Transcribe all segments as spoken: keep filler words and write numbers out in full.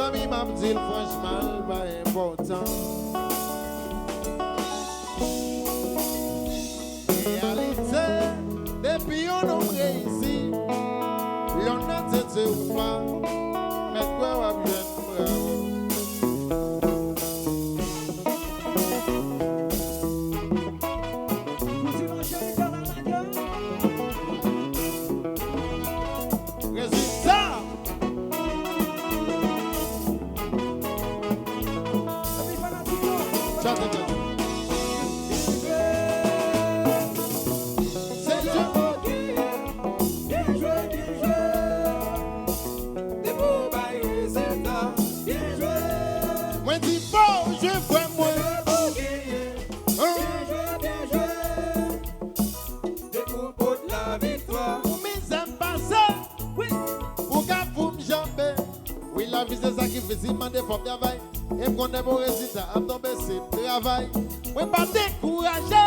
Zanmi, m ap di l franchman, l pa enpòtan. Reyalite, depi yon nonm reyisi, lè w nan tete ou pa, mèt kwè w ap jwenn bravo. Rezilta! Chante, chante. Se Dye. Byen jwe, byen jwe. Depi w bay rezilta, byen jwe. Mwen di fò w jwe frè mwen. Byen jwe, byen jwe. Depi w pot laviktwa. Pou mizè m pase. Wi. Pou ka pou m janbe. Wi, lavi se sakrifis, li mande fò m travay. E m konnen bon rezilta ap tonbe si m travay. Mwen pa dekouraje.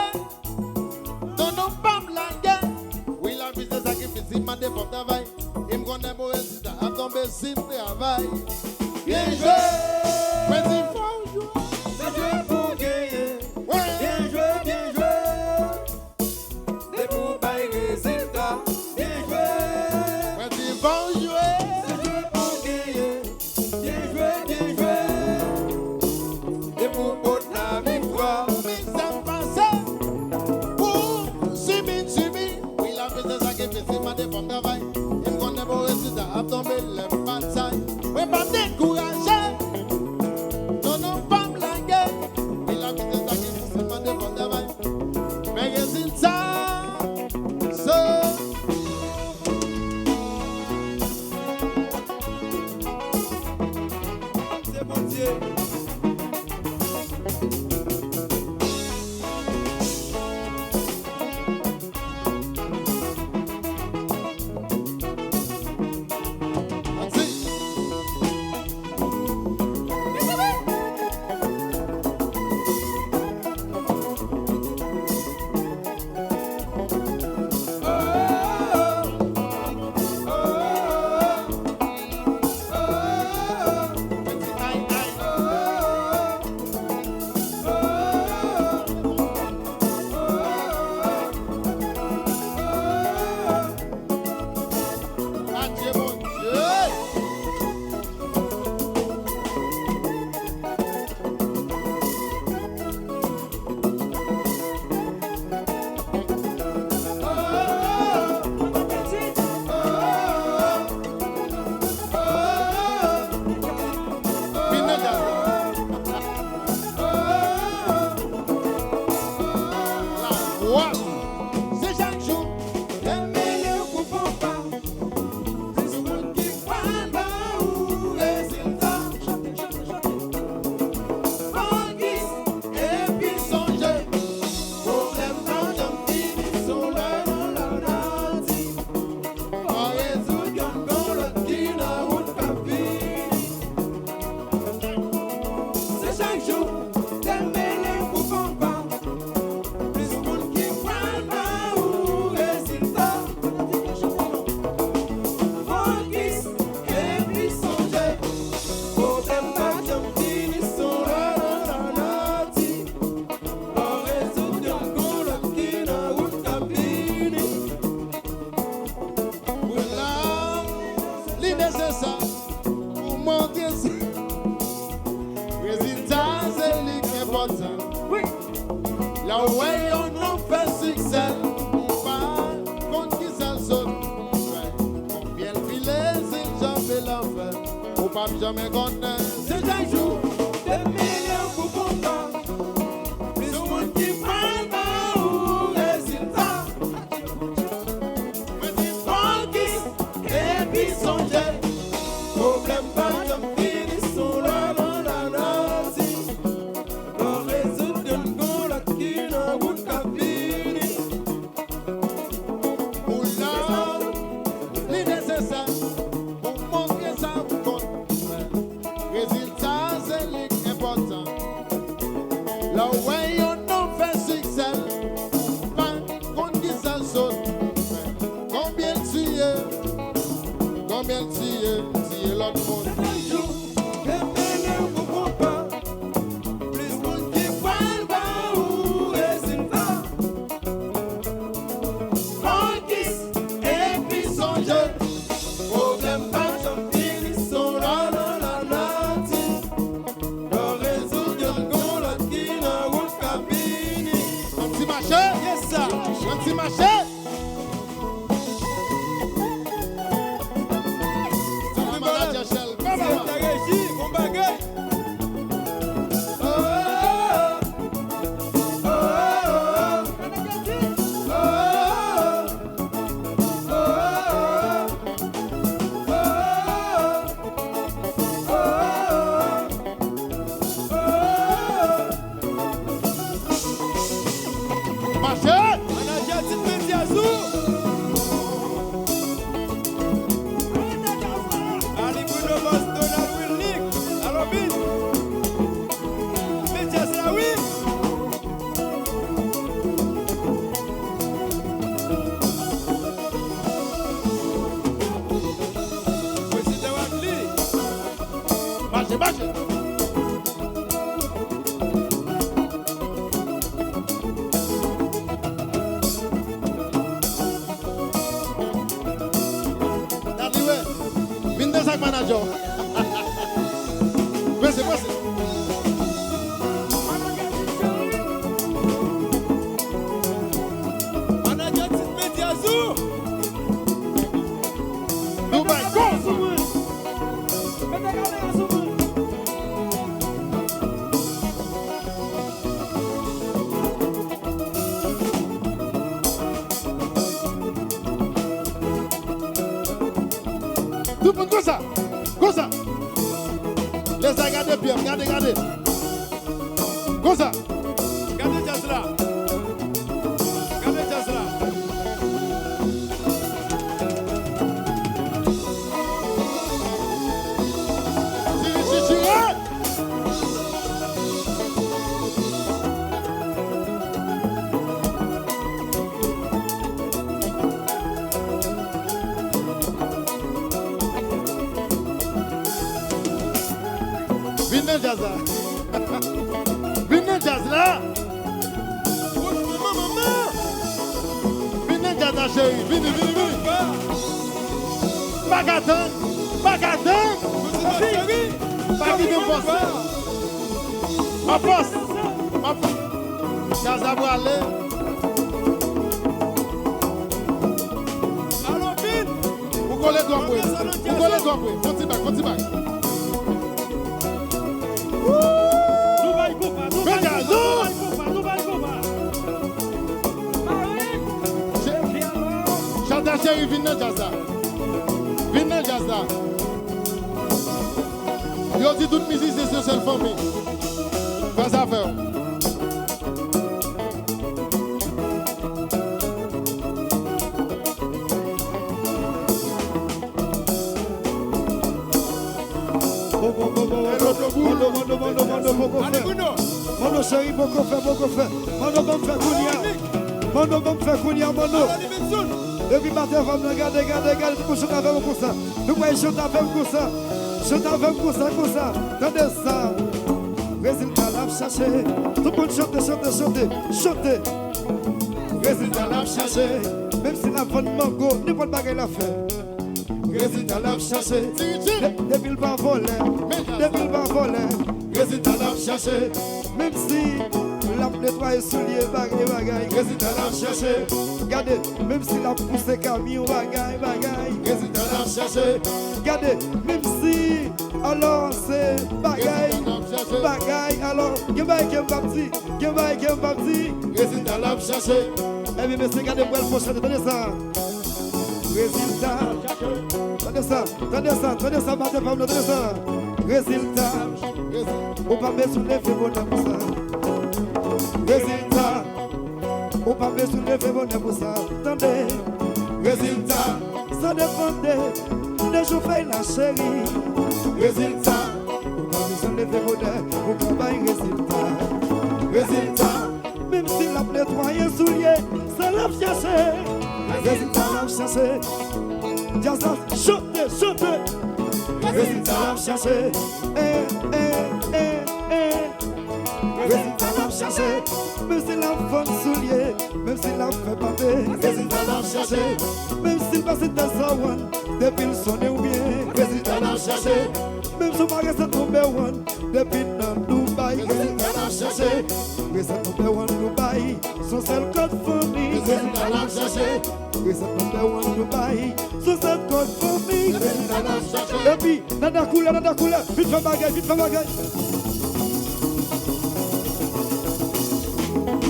Non, non, pa m lage. Wi, lavi se sakrifis, li mande fò m travay. E m konnen bon rezilta ap tonbe si m travay. Byen jwe. Mwen di fò w jwe. Se jwe pou genyen. Wi. Byen jwe, byen jwe. Depi w bay rezilta, byen jwe. Mwen di fò w jwe. Se jwe pou genyen. Byen jwe, byen jwe. Depi w pot laviktwa. Mizè m pase. Pou sibi, sibi. Wi, lavi se sakrifis, li mande fò m travay. E m konnen bon rezilta ap tonbe lè m batay. Mwen pa dekouraje. Non, non, pa m lage. Wi, lavi se sakrifis, li mande fò m travay. Men rezilta, se Se Bondye. Adye Bondye! Vin nan djaz la. Lavwa. Se chak jou. Demele ou pou konpa. Plis moun ki pral ba ou rezilta. Fokis epi sonje, pwoblèm pa janm fini, se yon lè nan lanati. Fò rezoud youn, gon lòt ki nan wout k ap vini. Se chak jou, demele pou konpa. Plis moun ki pral ba ou rezilta. Fokis epi sonje, pwoblèm pa janm fini, se yon lè nan lanati. Fò rezoud youn, gon lòt ki nan wout k ap vini. Pou la, li nesesè pou montre se rezilta se li k enpòtan. Wi. Lè w wè yon nonm fè siksè, ou pa konn kisa l sot. Konbyen l file, si l janbe lanfè, ou p ap janmen konnen. Se chak jou, de milyon pou kontan. Plis moun ki pral ba ou rezilta. Mwen di fokis epi sonje, pwoblèm pa janm fini, se yon lè nan lanati. Lè w rezoud youn, gon lòt ki nan wout k ap vini. Pou la, li nesesè pou montre sa pou konn. Mwen, Ti mache. Sa la, manadjè Shelby. Reji, bon bagay. Mache! Manadjè Tite Media Zou. Ali Bruno Boss Donald Wilnick. Alò vin. Media sa wi. Prezidan Wadli. Mache, mache. Dadi wè, vin danse ak manadjè w. Prese, prese. Manadjè Tite Media Zou. Dubai, go! Mete kamera sou mwen. Tout moun konsa, konsa. Lèzè, gade pye m, gade, gade. Konsa. Gade djaz la. Gade djaz la. Chire, chire, chire. Vin nan djaz la. Vin nan djaz la. Vin nan djaz la, cheri. Vini, vini, vini. Pa ka tann. Pa ka tann. Pa kite m fòse. M ap fòse. M ap fòse. Djaz la prale. Ou kole twò pre. Ou kole twò pre. Fon ti bak, fon ti bak. Nou bay konpa, nou bay konpa, nou bay konpa, nou bay konpa. Chanta cheri, vin nan djaz la. Vin nan djaz la. Yo di tout mizisyen se sèl fanmi. Fè zafè w. Mano, mano, mano, mano, mano, poko fè. Mano, cheri, poko fè, poko fè. Mano, ban m fè kounye a. Mano, ban m fè kounye a, mano. Epi batè fanm nan, gade, gade, gade, tout moun chante avè mwen konsa. Nou pral chante avè m konsa. Chante avè m konsa, konsa. Tande sa. Rezilta l ap chache. Tout moun chante, chante, chante, chante. Rezilta l ap chache. Menm si l ap vann mango, nenpòt bagay l ap fè. Rezilta l ap chache. De-, depi l pa vòlè, depi l pa vòlè. Rezilta l ap chache. Menm si l ap netwaye soulye, bagay, bagay. Rezilta l ap chache. Gade, menm si l ap pouse kamyon, bagay, bagay. Rezilta l ap chache. Gade, menm si, alò, se bagay, bagay, alò, gen bagay ke m p ap di, gen bagay ke m p ap di. Rezilta l ap chache. Ebyen, mesye, gade m pral fè w chante, tande sa. Rezilta. Tande sa, tande sa, tande sa, batè fanm nan, tande sa. Rezilta. Ou pa bezwen leve bonè pou sa. Rezilta. Ou pa bezwen leve bonè pou sa. Tande. Rezilta. Sa depann de, de jou fèy la, cheri. Rezilta. Ou pa bezwen leve bonè pou ka bay rezilta. Rezilta. Menm si l ap netwaye soulye, sa l ap chache. Rezilta l ap chache. Djaz la, chante, chante. Rezilta l ap chache. Eh, eh, eh, eh. Rezilta l ap chache. Menm si l ap vann soulye, menm si l ap fè pate. Rezilta l ap chache. Menm si l pase Tèzò One, depi l sonnen ou byen. Rezilta l ap chache. Menm si w pa rete tonbe one, depi nan Dubai. Rezilta l ap Chache. Resèt number one nou bay, se yon sèl kòd fanmi. Rezilta n ap chache. Resèt number one nou bay, se yon sèl kòd fanmi. Rezilta n ap chache. Epi, nada koulè, nada koulè, vit fè bagay, vit fè bagay.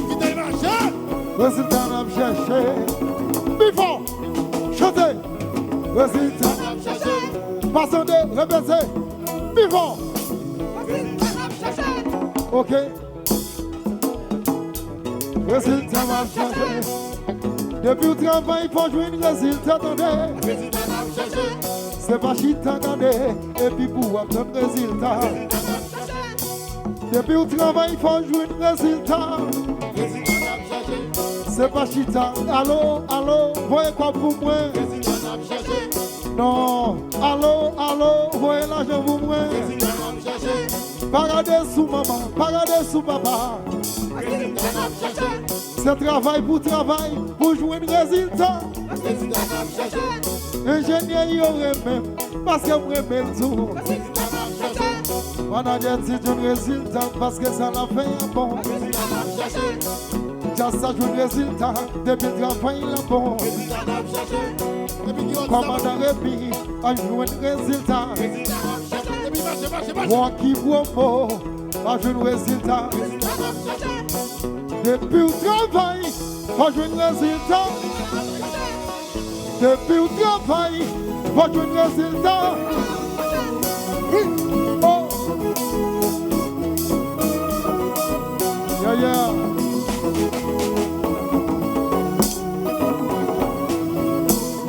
Kite l mache. Rezilta n ap chache. Pi fò. Chante. Rezilta n ap chache. Pa tande, repete. Pi fò. Rezilta n ap chache. Ok. Rezilta m ap chache. Depi w travay, fò jwenn rezilta, tande. Rezilta n ap chache. Se pa chita gade, epi pou w ap tann rezilta. Rezilta n ap chache. Depi w travay, fò jwenn rezilta. Rezilta n ap chache. Se pa chita, alo, alo, voye kòb pou mwen. Rezilta n ap chache. Non, alo, alo, voye lajan pou mwen. Rezilta n ap chache. Pa gade sou manman, pa gade sou papa. Rezilta n ap chache. Se travay pou travay, pou jwenn rezilta. Rezilta n ap chache. Enjenyè yo renmen m, paske m renmen l tou. Rezilta n ap chache. Manadjè di jwenn rezilta, paske sa l ap fè a bon. Rezilta n ap chache. Djaz sa jwenn rezilta, depi l travay la bon. Rezilta n ap chache. Epi ki lòt sa? Kòmandan Remi a jwenn rezilta. Rezilta n ap chache. Epi mache, mache, mache. Rocky Promo a jwenn rezilta. Rezilta n ap chache. Depi w travay, w a jwenn rezilta. Rezilta n ap chache. Depi w travay, w a jwenn rezilta. Wi. Oh. Yeah, yeah.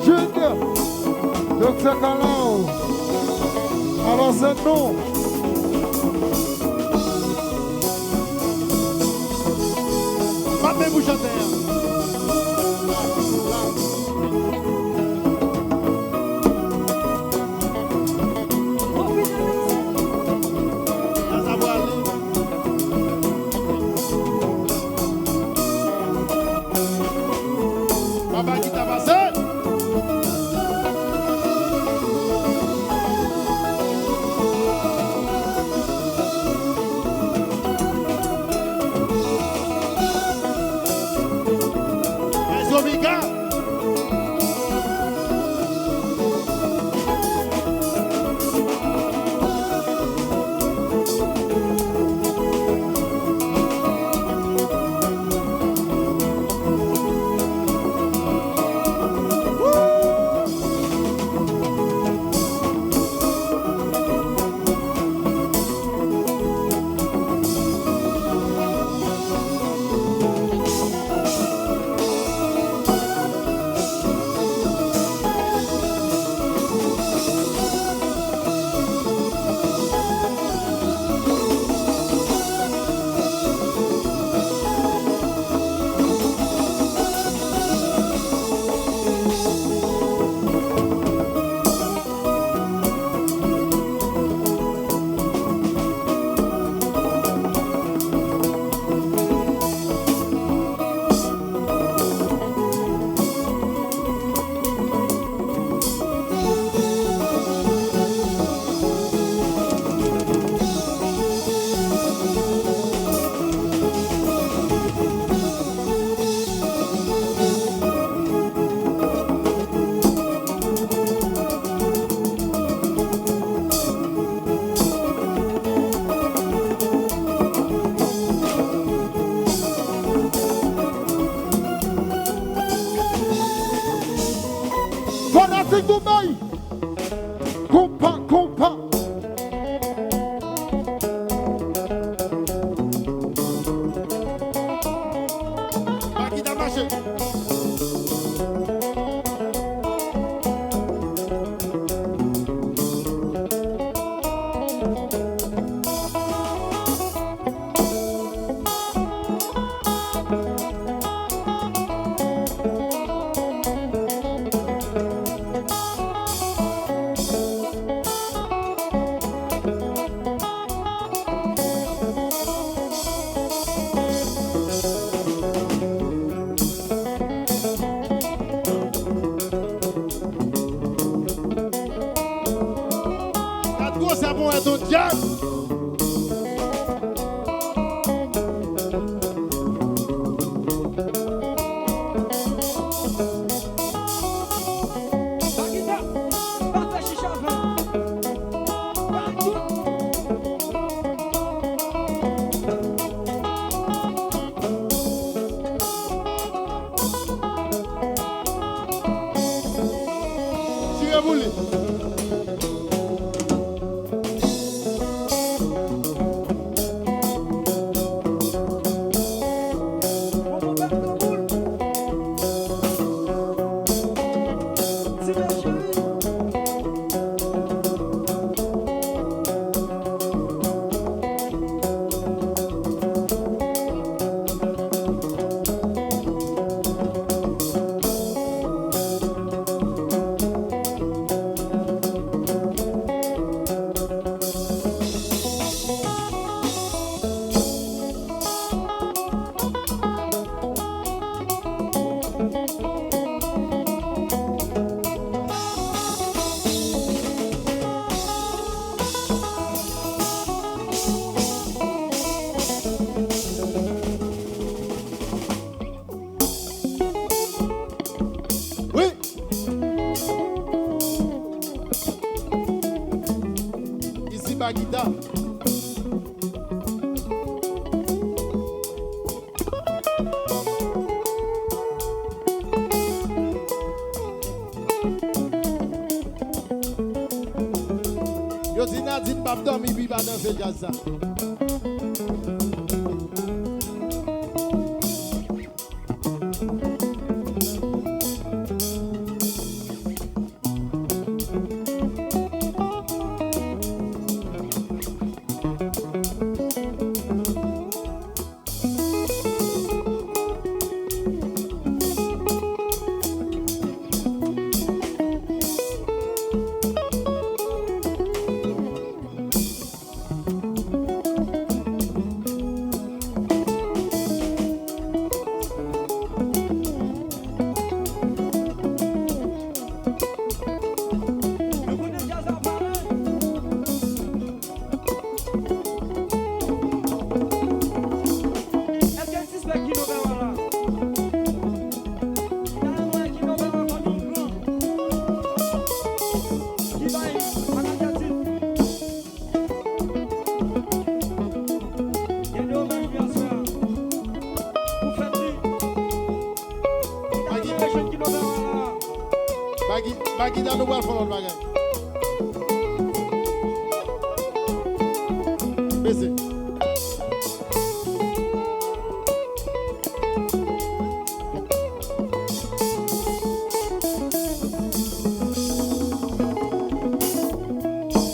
Junior, Doktè Kalaw. Alò, se nou. Bat men pou chantè a. Sa pral. Papa ki ta pase. Guys, Omega. Fanatik Dubai! Konpa, konpa! Pa kite mache. Gad gwosè Mwen Ton Djaz. pou li. Wi. Isi ba gita. Yo di Nadine p ap dòmi pi pa danse djaz sa. Nou konnen djaz ap pale. Èske n sispèk Kino Bèwa la? Talè mwen Kino Bèwa kòm yon gran ki bay anakyatit. Gen de omaj li aswè a pou fèt li. Bagay, bagay, nou pral fè lòt bagay. Bese.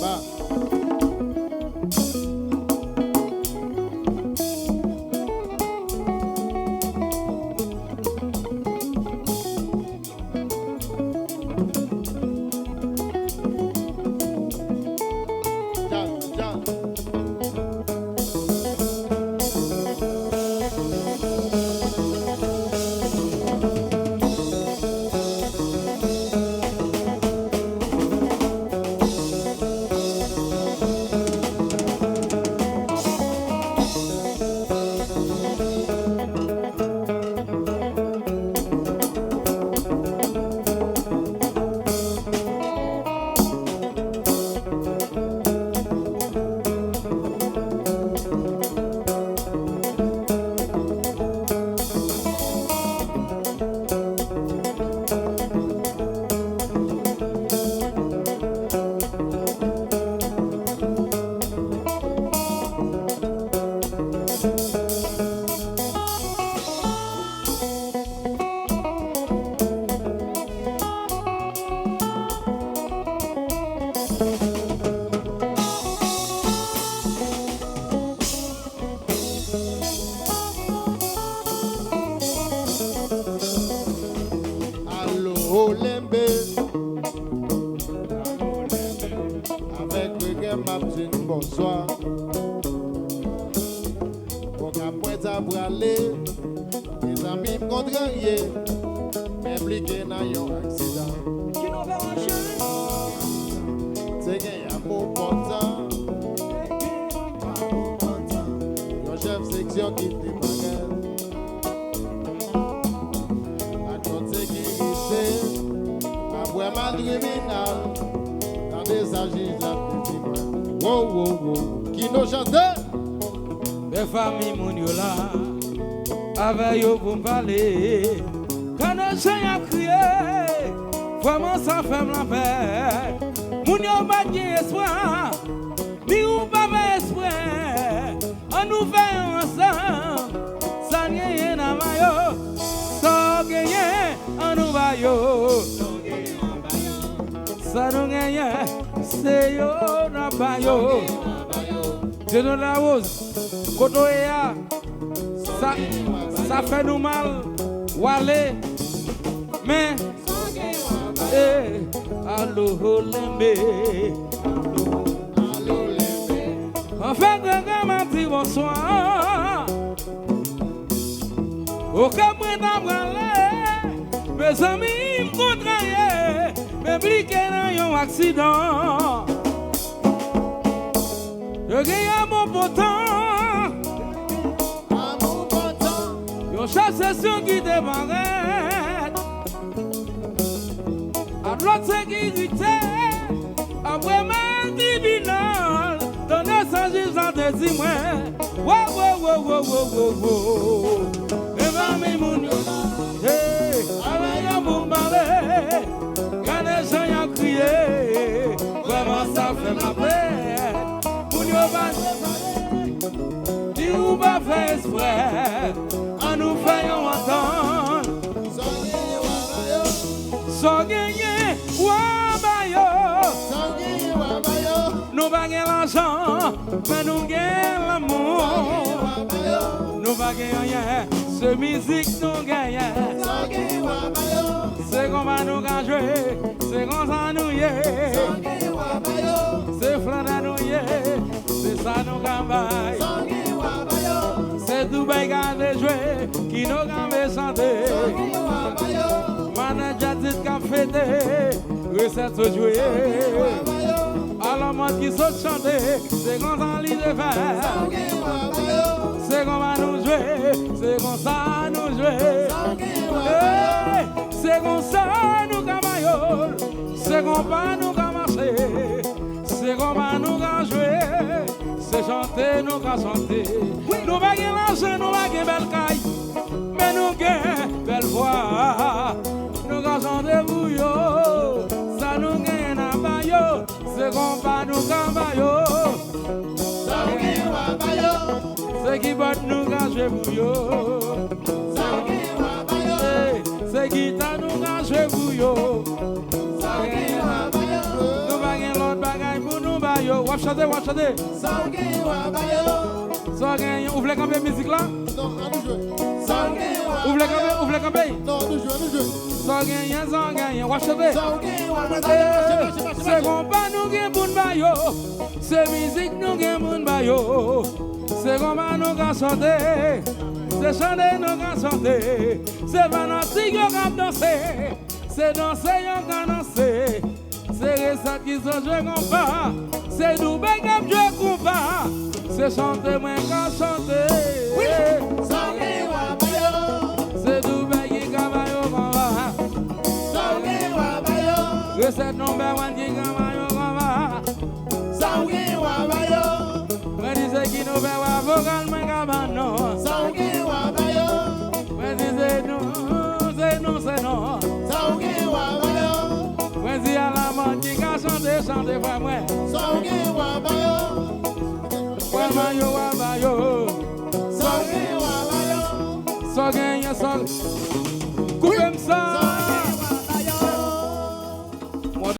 Ba. Alo, olenbe. Avèk regrè m ap di n bonswa. Bon, ka mwen ta prale. Mezanmi m kontrarye, m enplike nan yon aksidan. Kino Bèwa cheri. Te gen yon amour pòtan. Yon chèf seksyon ki te parèt. Ak yon sekirite. Apre mal tribinal. Tande sa jij la te di mwen. Wo, wo, wo. Kino chante. Men fanmi moun yo la, avè yo pou m pale. Gade jan y ap kriye, Vrèman sa fè m lapè. Moun yo pa t gen espwa, ni ou pa fè espre. An nou fè yon ansanm. Sa n genyen n a ba yo. Sa w genyen, an nou ba yo. Sa nou genyen, se yo n a ba yo. Dieudonné Larose, kote w ye a? Sa, sa fè nou mal, w ale. Men, e, alo lenbe. Anfen, gran gran m ap di bonswa. Okap mwen ta prale, mezanmi, m kontrarye, m enplike nan yon aksidan. Yo gen yon bon potan, yon chèf seksyon ki te parèt. Ak lòt sekirite, apre mal tribinal, tande sa jij la te di mwen. Wo, wo, wo. Mezanmi, moun yo, hey, avè yo pou m pale. Gade jan y ap kriye. Vrèman sa fè m lapèn. Moun yo pa di ou pa fè espre. An nou fè yon antant. Sa w genyen, w a ba yo. Nou pa gen lajan, men nou gen lanmou. Nou pa gen anyen, se mizik nou genyen. Se konpa nou ka jwe, se konsa nou ye. Se flannè nou ye, se sa nou ka bay. Se tou bay ka vle jwe, ki nou ka vle chante. Manèj djazit k ap fete, resèt sot jwe. Alamòd ki sot chante, se konsa li te fè. Se konpa nou jwe, se konsa nou jwe. Hey, se konsa nou ka ba yo, se konpa nou ka mache. Se konpa nou ka jwe, se chante nou ka chante. Nou pa gen lajan, nou pa gen bèl kay, men nou gen bèl vwa. Nou ka chante pou yo, sa nou genyen n a ba yo. Se konpa nou ka ba yo. Sa w gen w a ba yo. Se kibòd nou ka jwe pou yo. Sa w gen w a ba yo. Hey, se gita nou ka jwe pou yo. Sa w gen w a ba yo. Nou pa gen lòt bagay pou nou ba yo. W ap chante, w ap chante. Sa w gen w a ba yo. Sa w genyen, ou vle kanpe mizik la? Non, an nou jwe. Sa w gen w a ba yo. Ou vle kanpe, ou vle kanpe? Non, an nou jwe, an nou jwe. Sa w genyen, sa w genyen, w ap chante. Sa w gen w a ba yo. Se konpa nou gen pou n ba yo. Se mizik nou gen pou n ba yo. Se konpa nou ka chante. Se chante nou ka chante. Se fanatik yo k ap danse. Se danse yo ka danse. Se resèt ki sot jwe konpa. Se doube k ap jwe konpa. Se chante mwen ka chante. Wi. Sa w gen w a ba yo. Se doube ki ka ba yo konpa. Sa w gen w a ba yo. Resèt nou bèwen ki ka ba yo konpa. Sa w gen w a ba yo. Mwen di se ki nou fè w a vokal mwen ka ba nou. Sa w gen w a ba yo. Mwen di se nou, se nou, se nou. Sa w gen w a ba yo. Mwen di a la mòd ki ka chante, chante frè mwen. Sa w gen w a ba yo. Frè mwen yo w a ba yo. Sa w gen w a ba yo. Sa w genyen, sa w. Koupe m sa. Sa